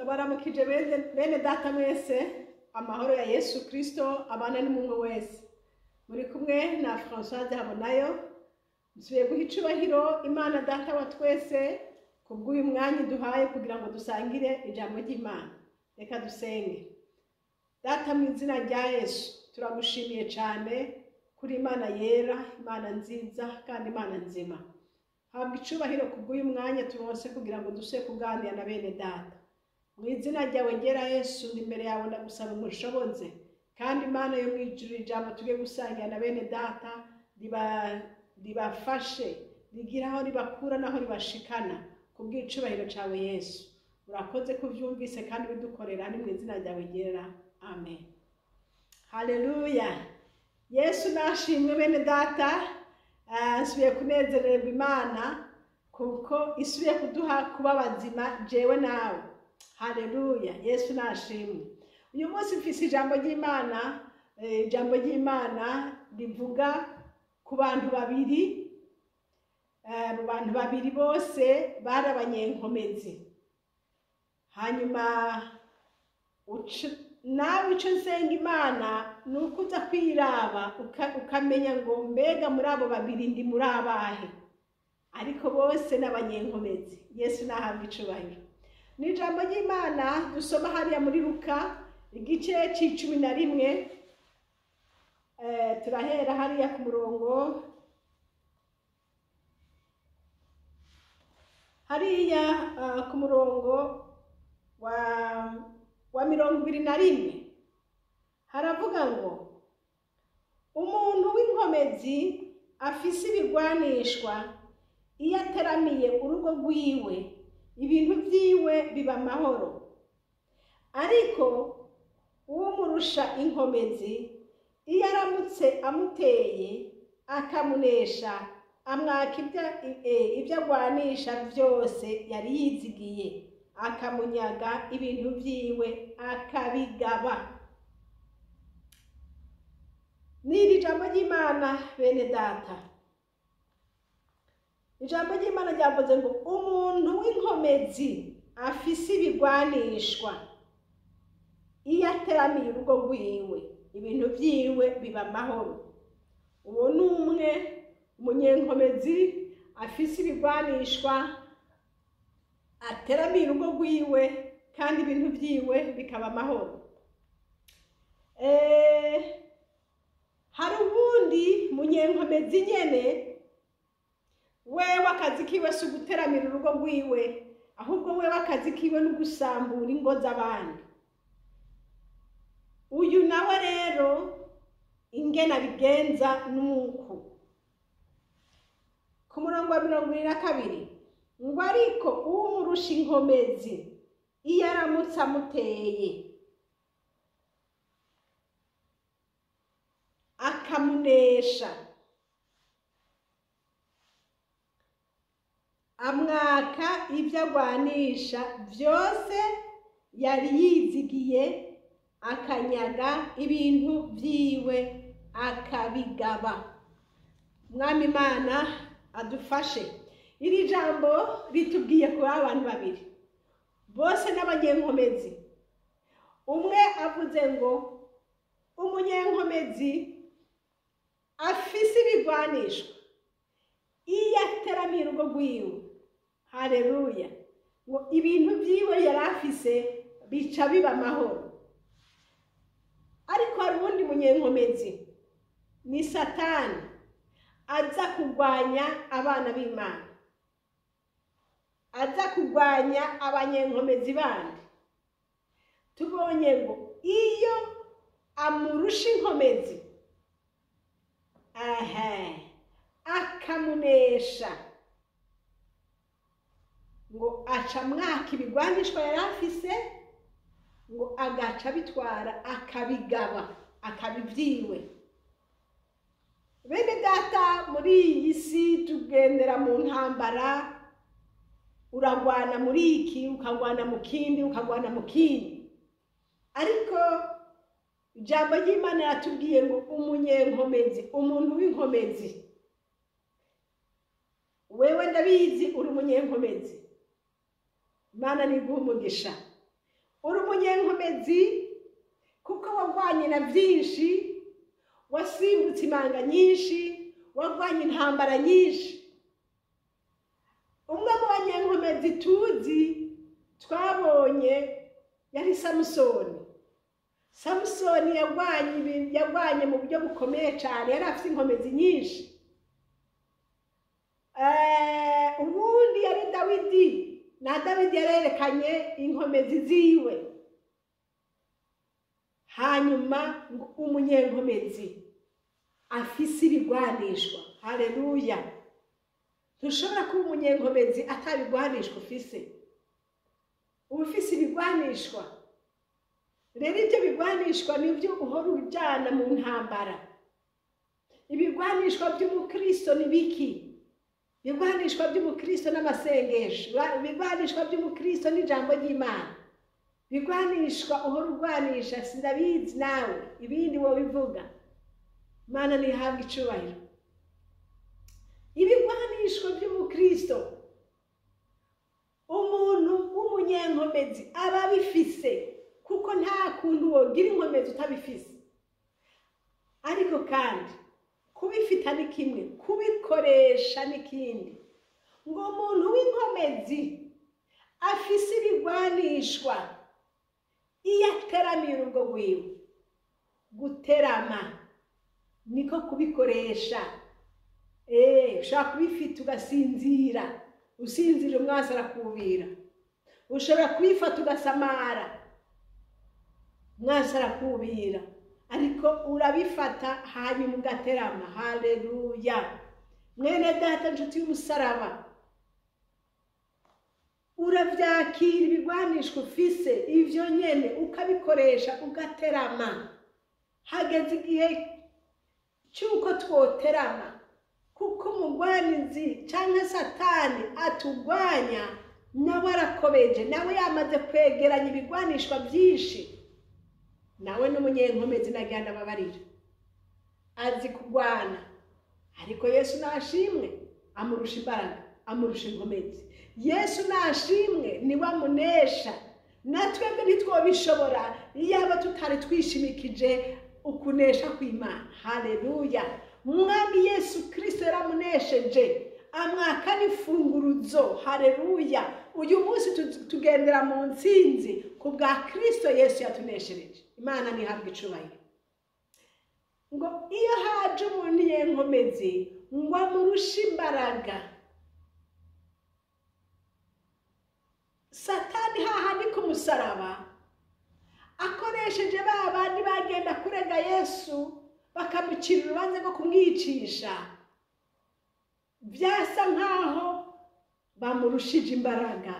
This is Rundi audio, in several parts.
Ndabaramukije bene data mwese, amahoro ya Yesu Kristo abana n'umwe wese. Muri kumwe na Françoise Habonayo. Nsubiye guha icubahiro Imana data wa twese kubw'uyu mwanya duhaye kugira ngo dusangire ijambo ry'Imana. Reka dusenge. Data, mu izina rya Yesu, turagushimiye cyane kuri Imana yera, Imana nziza kandi Imana nzima. Habwa icubahiro kubw'uyu mwanya turonse kugira ngo duse kuganira na bene data. Mu izina ryawe ryera Yesu, ndi imbere yawe ndagusaba umushoboze, kandi Imana yo mu ijuru, ijambo tugiye gusangira na bene data ribafashe, rigira aho ribakura naho ribashikana kubw'icubahiro cawe Yesu. Urakoze kuvyumvise kandi bidukorera, ni mu izina ryawe ryera, amen. Haleluya. Yesu nashimwe. Bene data, nsubiye kunezererwa Imana kuko isubiye kuduha kuba bazima jewe nawe. Haleluya, Yesu nashimwe. Uyu munsi mfise ijambo ry'Imana, ijambo ry'Imana rivuga ku bantu babiri. Abo bantu babiri bose bari abanyenkomezi. Hanyuma nawe ico nsenga Imana ni uko uza kwiraba ukamenya ngo mbega muri abo babiri ndi muri abahe? Ariko bose n'abanyenkomezi. Yesu nahabwa icubahiro. Ni ijambo ry'Imana dusoma hariya muri Luka igice c'11. Turahera hariya ku murongo hariya ku murongo wa 21. Haravuga ngo: "Umuntu w'inkomezi afise ibigwanishwa, iyo ateramiye urugo rwiwe, ibintu vyiwe biba amahoro; ariko uwumurusha inkomezi, iyo aramutse amuteye akamunesha, amwaka ibyo agwanisha vyose yari yizigiye, akamunyaga ibintu vyiwe akabigaba." N'iri jambo ry'Imana, bene data, ijambo ry'Imana ryavuze ngo umuntu w'inkomezi afise ibigwanishwa, iyo ateramiye urugo rwiwe, ibintu vyiwe biba amahoro. Uwo ni umwe, umunyenkomezi afise ibigwanishwa, ateramiye urugo rwiwe kandi ibintu vyiwe bikaba amahoro. Hari uwundi munyenkomezi nyene, wewe akazi kiwe si uguteramira urugo rwiwe, ahubwo wewe akazi kiwe ni ugusambura ingo z'abandi. Uyu nawe rero ingene abigenza nuku: ku murongo wa 22 ngo: "Ariko uwumurusha inkomezi, iyo aramutse amuteye akamunesha, amwaka ibyo agwanisha vyose yari yizigiye, akanyaga ibintu vyiwe akabigaba." Mwami Imana adufashe. Iri jambo ritubwiye kuri abantu babiri bose n'abanyenkomezi. Umwe avuze ngo umunyenkomezi afise ibigwanishwa, iyo ateramiye urugo rwiwe, haleluya, ngo ibintu vyiwe yari afise bica biba amahoro. Ariko hari uwundi munyenkomezi, ni Satani, aza kurwanya abana b'Imana, aza kurwanya abanyenkomezi bandi. Tubonye ngo iyo amurusha inkomezi, akamunesha, ngo aca mwaka ibigwanishwa yari afise, ngo agaca bitwara akabigaba, akabivyiwe. Bene data, muri iyi si tugendera mu ntambara. Uragwana muri iki, ukagwana mu kindi, ukagwana mu kindi. Ariko ijambo ry'Imana yaratubwiye ngo umunyenkomezi, umuntu w'inkomezi, wewe ndabizi uri umunyenkomezi, Imana niguha umugisha. Uri umunyenkomezi kuko warwanye na byinshi, wasimbutse imanga nyinshi, warwanye intambara nyinshi. Umwe mu banyenkomezi tuzi twabonye yari Samusoni. Samusoni yarwanye mu buryo bukomeye cyane, yari afite inkomezi nyinshi. Ubundi yari Dawidi, na Dawidi yarerekanye inkomezi ziwe. Hanyuma ngo umunyenkomezi afise ibigwanishwa. Haleluya! Ntushobora kuba umunyenkomezi atabigwanishwa ufise. Uba ufise ibigwanishwa. Rero ibyo bigwanishwa nibyo uhora ujyana mu ntambara. Ibigwanishwa by'umukristo ni biki? Ibigwanishwa by'umukristo n'amasengesho, ibigwanishwa by'umukristo n'ijambo ry'Imana, ibigwanishwa uhora urwanisha, sindabizi nawe ibindi wobivuga. Imana ntihabwe icubahiro. Ibigwanishwa by'umukristo, umuntu w'umunyenkomezi aba abifise, kuko nta kuntu wogira inkomezi utabifise. Ariko kandi kubifita ni kimwe, kubikoresha ni kindi. Ngo umuntu w'inkomezi afise ibigwanishwa, iyo ateramiye urugo rwiwe, guterama niko kubikoresha. Ushobora kubifita ugasinzira, usinzira umwansi arakubira. Ushobora kubifata ugasamara, umwansi arakubira. Ariko urabifata hanyuma ugaterama. Haleluya! Mwene data, nshuti y'umusaraba, uravyakira ibigwanishwa ufise, ivyo nyene ukabikoresha ugaterama. Hageze igihe cy'uko twoterama, kuko umugwanizi canke Satani atugwanya nawe arakobeje, nawe yamaze kwegeranya ibigwanishwa byinshi. Nawe n'umunyenkomezi nagira ndababarira, azi kugwana. Ariko Yesu nashimwe, amurusha imbaraga, amurusha inkomezi. Yesu nashimwe, niwe amunesha. Natwebwe ntitwobishobora iyaba tutari twishimikije ukunesha kw'Imana. Haleluya! Umwami Yesu Kristo yaramunesheje, amwaka n'ifunguruzo. Haleluya! Uyu munsi tugendera mu ntsinzi ku bwa Kristo Yesu yatuneshereje. Imana ntihabwe icubahiro. Ngo iyo haje umuntu yenkomezi ngo amurushe imbaraga, Satani hahandi ku musaraba akoresheje ba bandi bagenda kurega Yesu bakamucira urubanza rwo kumwicisha, byasa nkaho bamurushije imbaraga,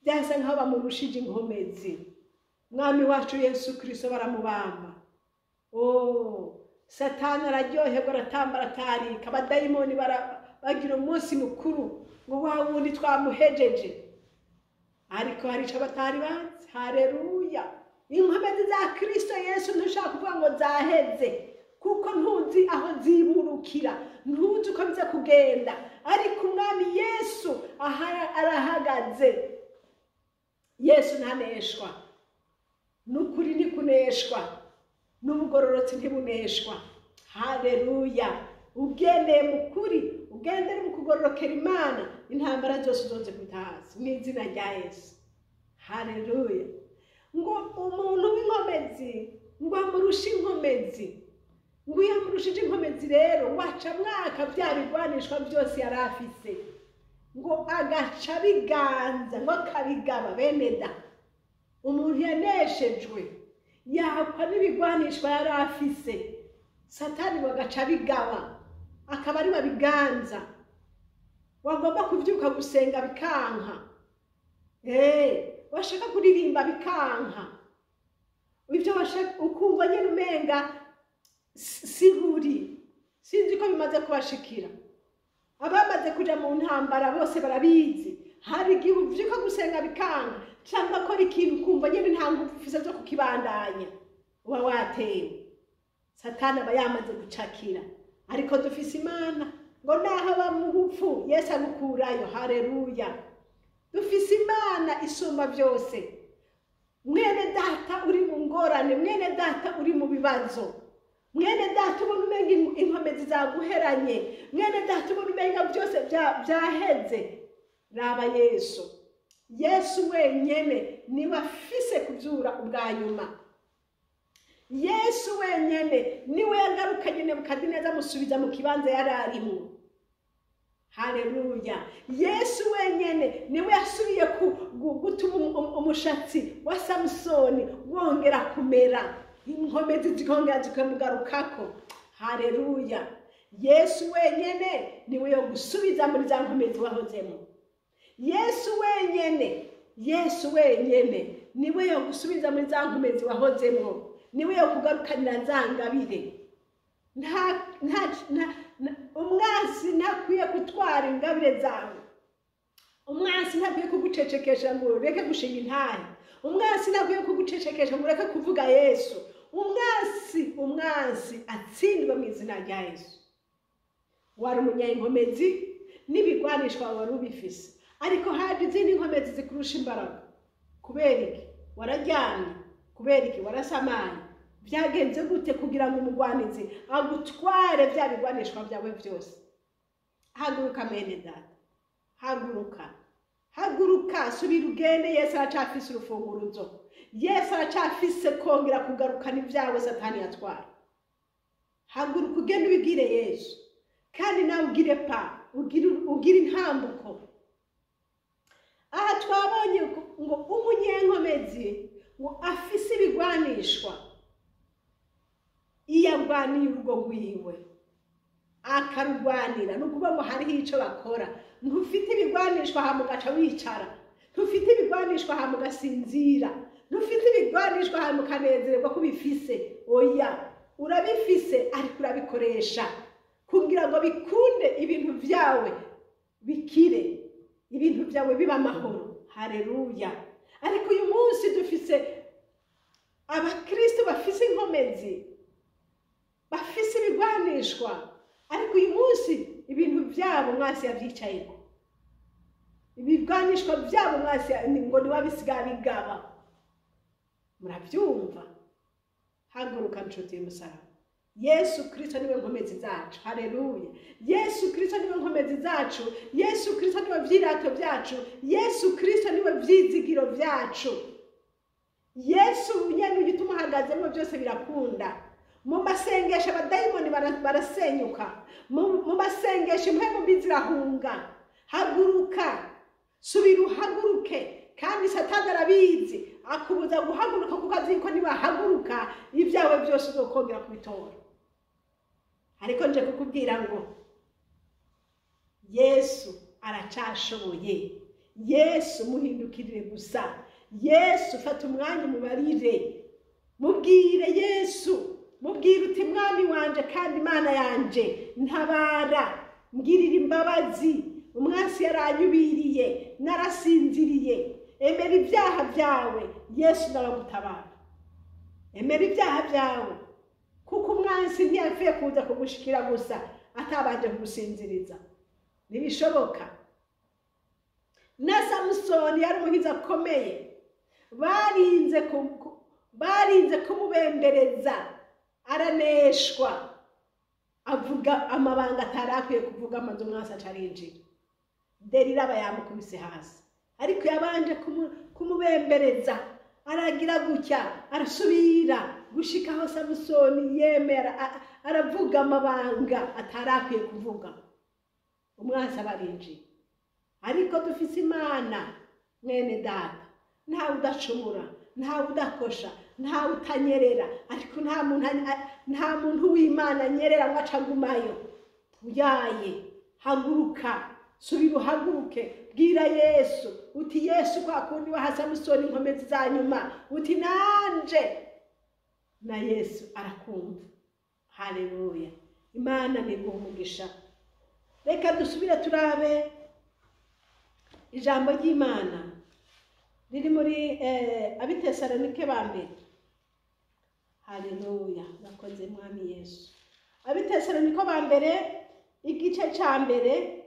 byasa nkaho bamurushije inkomezi. Mwami wacu Yesu Kristo baramubamba. Satani araryoherwa, aratamba, aratarika. Abadayimoni bagira umunsi mukuru ngo wa wundi twamuhejeje. Ariko hari ico batari bazi. Haleluya! Inkomezi za Kristo Yesu ntushaka kuvuga ngo zaheze, kuko ntuzi aho ziburukira, ntuzi uko biza kugenda. Ariko Umwami Yesu arahagaze. Yesu ntaneshwa, n'ukuri ntikuneshwa, n'ubugororotsi ntibuneshwa. Haleluya! Ugendeye mu kuri, ugendere mu kugororokera Imana, intambara zose uzoze kubita hasi mu izina rya Yesu. Haleluya! Ngo umuntu w'inkomezi ngo amurushe inkomezi, ngo iyo amurushije inkomezi rero waca mwaka bya bigwanishwa byose yari afise, ngo agaca biganza, ngo akabigaba. Bene da, umuntu yaneshejwe yakwa n'ibigwanishwa yari afise, Satani ngo agaca bigaba, akaba ari babiganza. Wagomba kubyuka gusenga bikanka, washaka kuririmba bikanka, ibyo washaka ukumva nyine umenga sihuri. Sinzi ko bimaze kubashikira. Abamaze kuja mu ntambara bose barabizi. Hari igihe uvyuka gusenga bikanka, cyangwa akora ikintu ukumva nyine nta nguvu ufise zo kukibandanya, uba watewe. Satani aba yamaze gucakira. Ariko dufise Imana, ngo naho aba mu rupfu Yesu agukurayo. Haleluya! Dufise Imana isumba byose. Mwene data uri mu ngorane, mwene data uri mu bibazo, mwene data ubona umenga inkomezi zaguheranye, mwene data ubona umenga byose byaheze, raba Yesu. Yesu wenyene niwe afise kubyura ubwa nyuma. Yesu wenyene niwe yagarukanye Nebukadineza amusubiza mu kibanza yari arimwo. Haleluya. Yesu wenyene niwe yasubiye gutuma umushatsi wa Samusoni wongera kumera, inkomezi zikongera zikamugarukako. Haleluya. Yesu wenyene niwe yo gusubiza muri za nkomezi wahozemo. Yesu wenyene, Yesu wenyene niwe yo gusubiza muri za nkomezi wahozemo, niwe yo kugarukanira za ngabire. Umwansi ntakwiye gutwara ingabire zawe. Umwansi ntakwiye kugucecekesha ngo ureke gushinga intahe. Umwansi ntakwiye kugucecekesha ngo ureke kuvuga Yesu. Umwansi atsindwe mu izina rya Yesu. Wari umunyankomezi n'ibigwanishwa wari ubifise, ariko haje izindi nkomezi zikurusha imbaraga. Kubera iki? Wararyamye. Kubera iki? Warasamaye. Byagenze gute kugira ngo umugwanizi agutware bya bigwanishwa byawe byose? Haguruka mwene data, haguruka, haguruka, subira ugende. Yesu aracafise urufunguruzo. Yesu aracafise kongera kugarukana ibyawe Satani yatwara. Haguruka ugende ubibwire Yesu, kandi nawe ugire pa, ugire intambuko. Aha twabonye ngo umunyenkomezi ngo afise ibigwanishwa, iyo arwaniye urugo rwiwe akarurwanira, ni ukuvuga ngo hariho icyo bakora. Ntufite ibigwanishwa hama ugaca wicara, ntufite ibigwanishwa hama ugasinzira, ntufite ibigwanishwa hama ukanezererwa ko ubifise. Oya, urabifise ariko urabikoresha kugira ngo bikunde ibintu byawe bikire, ibintu byawe biba amahoro. Haleluya. Ariko uyu munsi dufise abakristo bafise inkomezi, bafise ibigwanishwa, ariko uyu munsi ibintu byabo mwasi yabyicayeko. Ibigwanishwa byabo mwasi ngo niwabisiga bigaba. Murabyumva? Haguruka nshuti y'umusaraba. Yesu Kristo niwe nkomezi zacu. Haleluya. Yesu Kristo niwe nkomezi zacu. Yesu Kristo niwe vyirato byacu. Yesu Kristo niwe vyizigiro byacu. Yesu nyene ugituma uhagazemo byose birakunda. Mu masengesho abadayimoni barasenyuka. Mu masengesho impwemu mbi zirahunga. Haguruka, subira uhaguruke. Kandi Satani arabizi, akubuza guhaguruka kuko azi ko nibahaguruka ibyawe byose uzokongera kubitora. Ariko nje kukubwira ngo Yesu aracashoboye. Yesu muhindukirire gusa. Yesu fata umwanya mubarire, mubwire Yesu, mubwire uti mwami wanje kandi Imana yanje, ntabara, mbwirira imbabazi. Umwansi yaranyubiriye, narasinziriye. Emera ibyaha byawe, Yesu naragutabara. Emera ibyaha byawe, kuko umwansi ntiyapfuye kuza kugushikira gusa atabanje kugusinziriza. Ntibishoboka. Na Samusoni yari umuhizi akomeye, barinze kumubembereza, araneshwa, avuga amabanga atari akwiye kuvuga, amaze umwansi acarinjira. Delila aba yamukubise hasi, ariko yabanje kumubembereza, aragira gutya, arasubira gushikaho Samusoni yemera, aravuga amabanga atari akwiye kuvuga. Umwansi aba arinjiye. Ariko dufise Imana mwene data, ntawe udacumura, ntawe udakosha, ntawe utanyerera, ariko nta muntu w'Imana anyerera ngo acagumayo. Uyaye, haguruka, subira uhaguruke, bwira Yesu uti Yesu kwa kundi waha Samusoni inkomezi za nyuma, uti nanje. Na Yesu arakumva. Haleluya. Imana niguhe umugisha. Reka dusubire turabe ijambo ry'Imana riri muri Abitesalonike ba mbere. Haleluya. Bakoze mwami Yesu. Abitesalonike ba mbere igice ca mbere,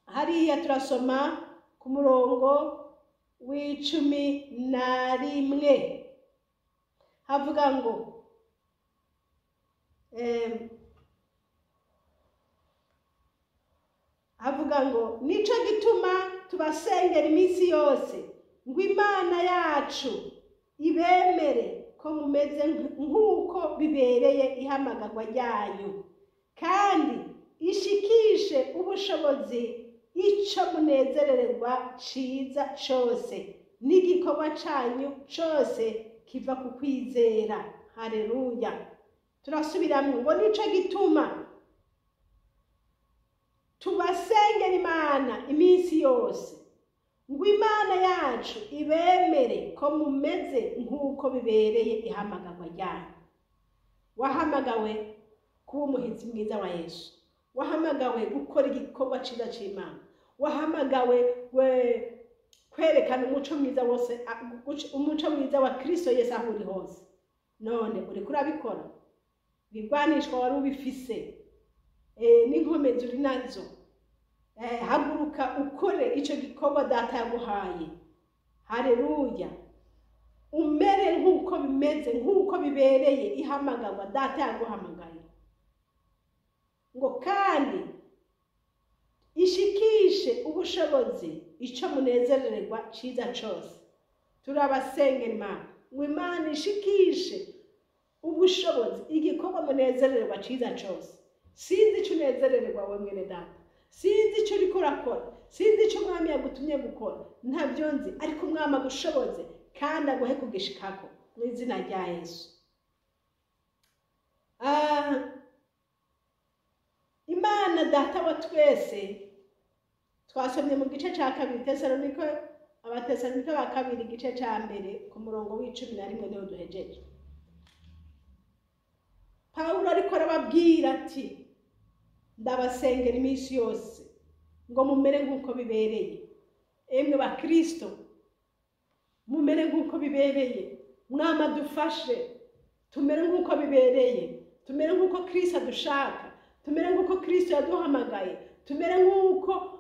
hariya turasoma ku murongo w'11 havuga ngo havuga ngo nico gituma tubasengera iminsi yose ngo Imana yacu ibemere ko mumeze nk'uko bibereye ihamagarwa ryanyu, kandi ishikishe ubushobozi ico munezerererwa ciza cose n'igikorwa canyu cose kiva ku kwizera. Haleluya. Turasubiramwo ngo nico gituma tubasengera Imana iminsi yose ngo Imana yacu ibemere ko mumeze nk'uko bibereye ihamagarwa ryanyu. Wahamagawe kuba umuhinzi mwiza wa Yesu, wahamagawe gukora igikorwa ciza c'Imana, wahamagawe kwerekana umuco mwiza wose, umuco mwiza wa Kristo Yesu aho uri hose. None uriko urabikora? Ibigwanishwa wari ubifise, n'inkomezi uri nazo. Haguruka ukore ico gikorwa data yaguhaye. Haleluya. Umere nk'uko bimeze, nk'uko bibereye ihamagarwa data yaguhamagaye. Ngo kandi ishikishe ubushobozi ico munezerererwa ciza cose. Turabasengera Imana ngo Imana ishikishe ubushobozi igikorwa munezerererwa ciza cose. Sinzi ico unezerererwa we mwene data, sinzi ico uriko urakora, sinzi ico umwami yagutumye gukora, ntabyo nzi, ariko umwami agushoboze kandi aguhe kugishikako mu izina rya Yesu. Imana data wa twese twasomye mu gice ca 2 Tesalonike, Abatesalonike ba 2 igice ca 1 ku murongo w'11 niho duhejeje. Pawulo ariko arababwira ati ndabasengera iminsi yose ngo mumere nk'uko bibereye. Emwe bakristo, mumere nk'uko bibereye. Mwama dufashe tumere nk'uko bibereye, tumere nk'uko Kristo adushaka, tumere nk'uko Kristo yaduhamagaye, tumere nk'uko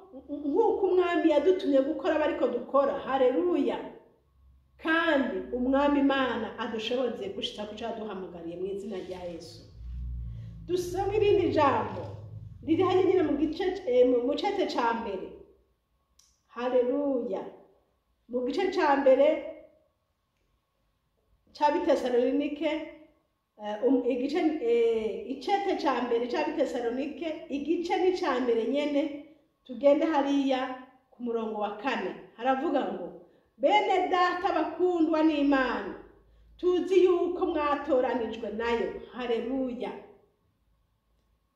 umwami yadutumye gukora bariko dukora. Haleluya. Kandi umwami Imana adushoboze gushitsa kuco yaduhamagariye mu izina rya Yesu. Dusome irindi jambo riri hano nyine mu gice mu cete ca 1. Haleluya. Mu gice ca 1 c'Abitesalonike, igice icete ca 1 c'Abitesalonike, igice ni ca 1 nyene, tugende hariya ku murongo wa 4. Haravuga ngo bene data bakundwa n'Imana, tuzi yuko mwatoranijwe nayo. Haleluya.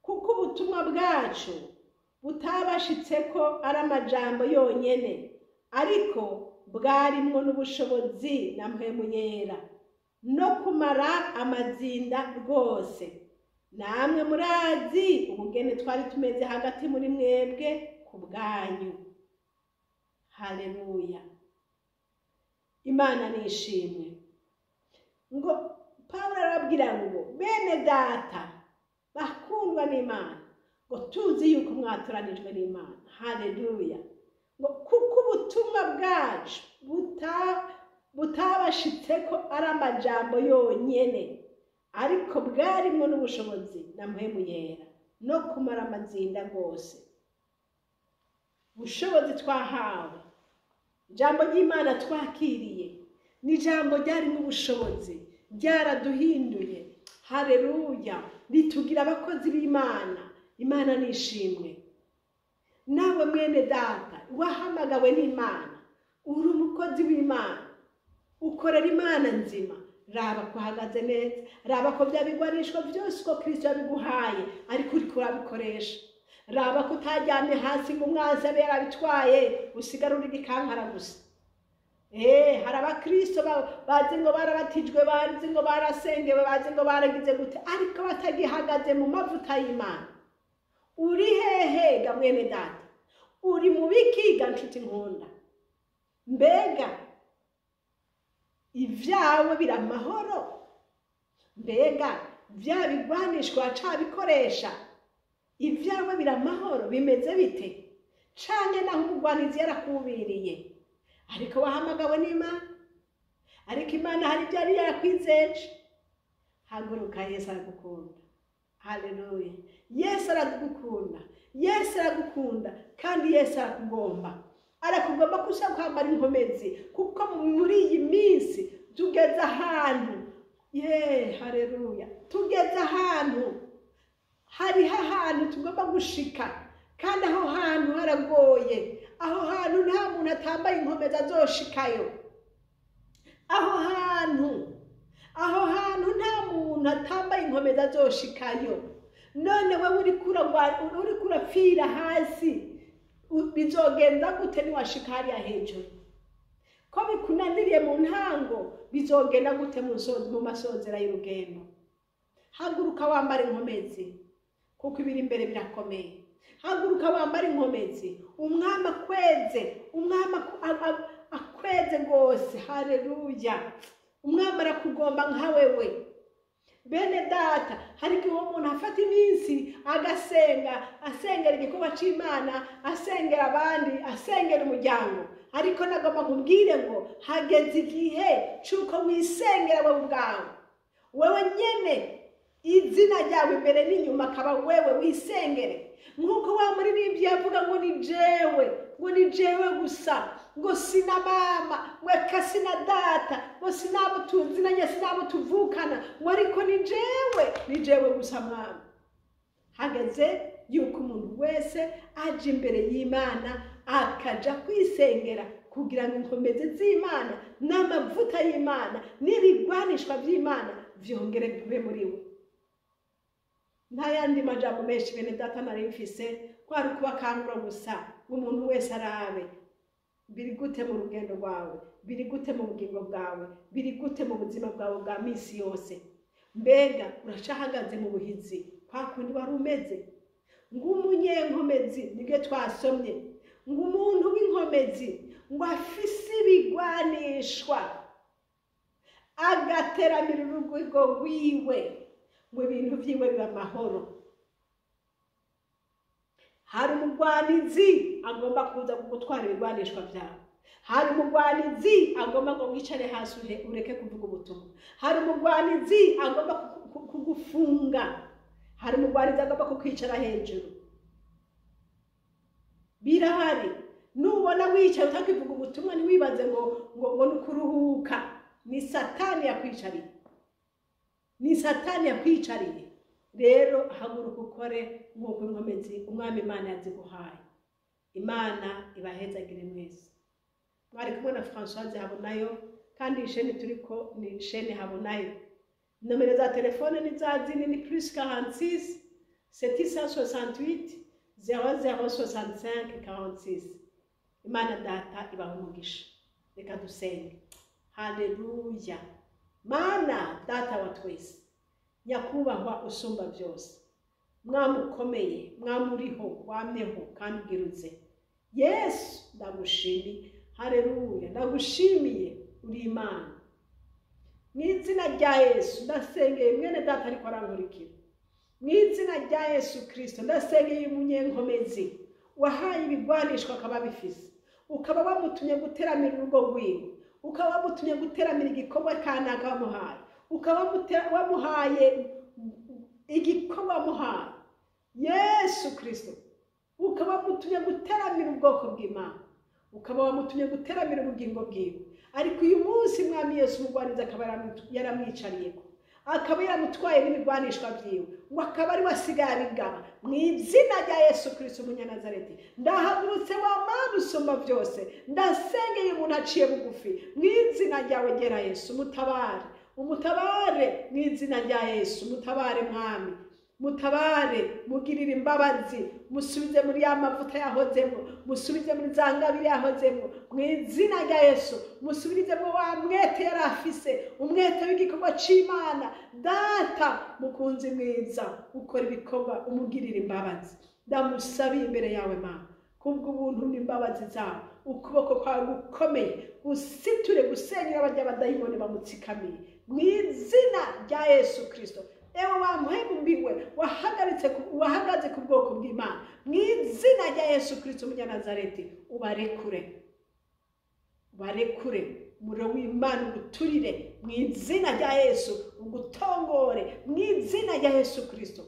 Kuko ubutumwa bwacu butabashitseko ari amajambo yonyene, ariko bwarimwo n'ubushobozi na Mpwemu Yera, no kumara amazinda rwose. Namwe murazi ubugene twari tumeze hagati muri mwebwe ku bwanyu. Haleluya. Imana nishimwe. Ngo Pawulo arababwira ngo bene data bakundwa n'Imana, ngo tuzi yuko mwatoranijwe n'Imana. Haleluya. Ngo kuko ubutumwa bwacu butabashitseko ari amajambo yonyene, ariko bwarimwo n'ubushobozi na Mpwemu Yera, no kumara amazinda rwose. Ubushobozi twahawe, ijambo ry'Imana twakiriye, ni ijambo ryarimwo ubushobozi, ryaraduhinduye. Haleluya. Ritugira abakozi b'Imana. Imana nishimwe. Nawe mwene data wahamagawe n'Imana, uri umukozi w'Imana, ukorera Imana nzima. Raba ko uhagaze neza, raba ko bya bigwanishwa byose uko Kristo yabiguhaye ariko uriko urabikoresha. Raba ko utaryamye hasi ngo umwanzi abe yarabitwaye usigara uri igikankara gusa. Hari abakristo bazi ngo barabatijwe, bazi ngo barasengewe, bazi ngo baragize gute, ariko batagihagaze mu mavuta y'Imana. Uri hehe ga mwene data? Uri mu biki ga nshuti nkunda? Mbega ivyawe biri amahoro? Mbega vya bigwanishwa cabikoresha? Ivyawe biri amahoro bimeze bite? Canke naho umugwanizi yarakubiriye? Ariko wahamagawe n'Imana, ariko Imana hari ibyo yari yarakwizeje. Haguruka, Yesu aragukunda. Haleluya! Yesu aragukunda, Yesu aragukunda, kandi Yesu arakugomba, arakugomba ko ushaka kwambara inkomezi, kuko muri iyi minsi tugeze ahantu, ye haleluya, tugeze ahantu hariho ahantu tugomba gushika, kandi aho hantu haragoye. Aho hantu nta muntu atambaye inkomezi azoshikayo. Aho hantu nta muntu atambaye inkomezi azoshikayo. None wewe uriko urapfira hasi, bizogenda gute niwashika hariya hejuru? Ko bikunaniriye mu ntango, bizogenda gute mu masozera y'urugendo? Haguruka wambara inkomezi, kuko ibiri imbere birakomeye. Haguruka wambara inkomezi, Umwami akweze, Umwami akweze rwose. Haleluya! Umwami arakugomba nka wewe. Bene data, hari igihe umuntu afata iminsi agasenga, asengera igikorwa c'Imana, asengera abandi, asengera umuryango, ariko nagomba nkubwire ngo hageze igihe c'uko wisengera wowe ubwawe, wewe nyene, izina ryawe imbere n'inyuma akaba wewe wisengere, nk'uko wa muririmbyi yavuga ngo ni jewe, ngo ni jewe gusa, ngo sina mama, ngo eka sina data, ngo sinabo tuzinanye, sinabo tuvukana, ngo ariko ni jewe, ni jewe gusa, Mwami. Hageze yuko umuntu wese aje imbere y'Imana, akaja kwisengera, kugira ngo inkomezi z'Imana n'amavuta y'Imana n'ibigwanishwa by'Imana vyongere bibe muri we. Nta yandi majambo menshi, bene data, nari mfise, kwari ukubakangura gusa ngo umuntu wese arabe biri gute mu rugendo rwawe, biri gute mu bugingo bwawe, biri gute mu buzima bwawe bwa minsi yose. Mbega uracahagaze mu buhizi kwa kundi wari umeze? Ng'umunyenkomezi, nibyo twasomye, ngo umuntu w'inkomezi, ngo afise ibigwanishwa, agateramira urugo rwiwe, ngo ibintu vyiwe biba amahoro. Hari umugwanizi agomba kuza gutwara ibigwanishwa vyawe. Hari umugwanizi agomba ngo wicare hasi ureke kuvuga ubutumwa. Hari umugwanizi agomba kugufunga. Hari umugwanizi agomba kukwicara hejuru. Birahari. Nubona wicaye utakivuga ubutumwa, ntiwibaze ngo ni ukuruhuka. Ni Satani yakwicariye, ni Satani yakwicariye. Rero haguruka ukore nk'uko inkomezi Umwami Imana yaziguhaye. Imana ibahezagire mwese. Mwari kumwe na Françoise Habonayo, kandi iyi sheni turiko ni sheni Habonayo. Nomero za telefone ni za zindi, ni +46 768 0065 46. Imana Data ibaha umugisha. Reka dusenge. Haleluya! Mana Data wa twese, Nyakubahwa usumba byose, Mwami ukomeye, Mwami uriho, wamyeho kandi ubwiruze, Yesu, ndagushimiye. Haleluya! Ndagushimiye, uri Imana. Mu izina rya Yesu ndasengeye mwene data ariko arankurikira. Mu izina rya Yesu Kirisito ndasengeye umunyenkomezi wahaye ibigwanishwa, akaba bifise, ukaba wamutumye guteramira urugo rwiwe, ukaba wamutumye guteramira igikorwa kanaka wamuhaye, ukaba wamuhaye igikorwa wamuhaye, Yesu Kirisito, ukaba wamutumye guteramira ubwoko bw'Imana, ukaba wamutumye guteramira ubugingo bwiwe. Ariko uyu munsi, Mwami Yesu, umugwanizi akaba yaramwicariyeko, akaba yaramutwaye n'ibigwanishwa byiwe, ngo akaba ari we asigaye abigaba, mu izina rya Yesu Kirisito umunyanazareti ndahagurutse. Wa Mana usumba byose, ndasengeye umuntu aciye bugufi mu izina ryawe gera. Yesu, mutabare, umutabare mu izina rya Yesu. Mutabare, Mwami, mutabare, mugirire imbabazi, musubize muri ya mavuta yahozemo, musubize muri za ngabire yahozemo mu izina rya Yesu. Musubirizemo wa mwete yari afise, umwete w'igikorwa c'Imana. Data mukunzi mwiza ukora ibikorwa, umugirire imbabazi. Ndamusabiye imbere yawe, Mana, kubw'ubuntu n'imbabazi zawe, ukuboko kwawe gukomeye gusiture, gusenyera barya badayimoni bamutsikamiye mu izina rya Yesu Kirisito. Ewe wa mpwemu mbi we wahagaze ku bwoko bw'Imana, mu izina rya Yesu Kirisito umunyanazareti, ubarekure. Barekure umuriro w'Imana uguturire mu izina rya Yesu, ugutongore mu izina rya Yesu Kristo.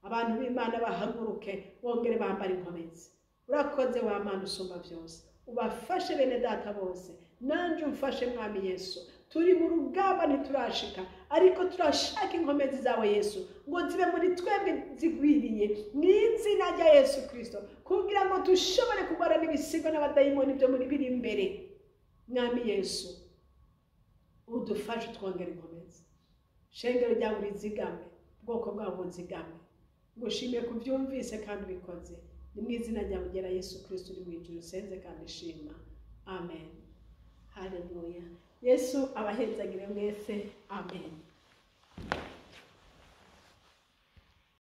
Abantu b'Imana bahaguruke bongere bambara inkomezi. Urakoze wa Mana usumba byose, ubafashe bene data bose, nanje umfashe Mwami Yesu. Turi mu rugamba ntiturashika, ariko turashaka inkomezi zawe Yesu ngo zibe muri twebwe zigwiriye mu izina rya Yesu Kristo, kugira ngo dushobore kurwana n'ibisigo n'abadayimoni byo muri biri imbere. Mwami Yesu, udufashe twongere inkomezi. Shengero ryawe urizigame, ubwoko bwawe buzigame. Ngushimiye kubyumvise kandi ubikoze. Ni mu izina ryawe ugera Yesu Kristo uri mu ijuru usenze kandi shima. Amen. Haleluya. Yesu abahezagire mwese. Amen.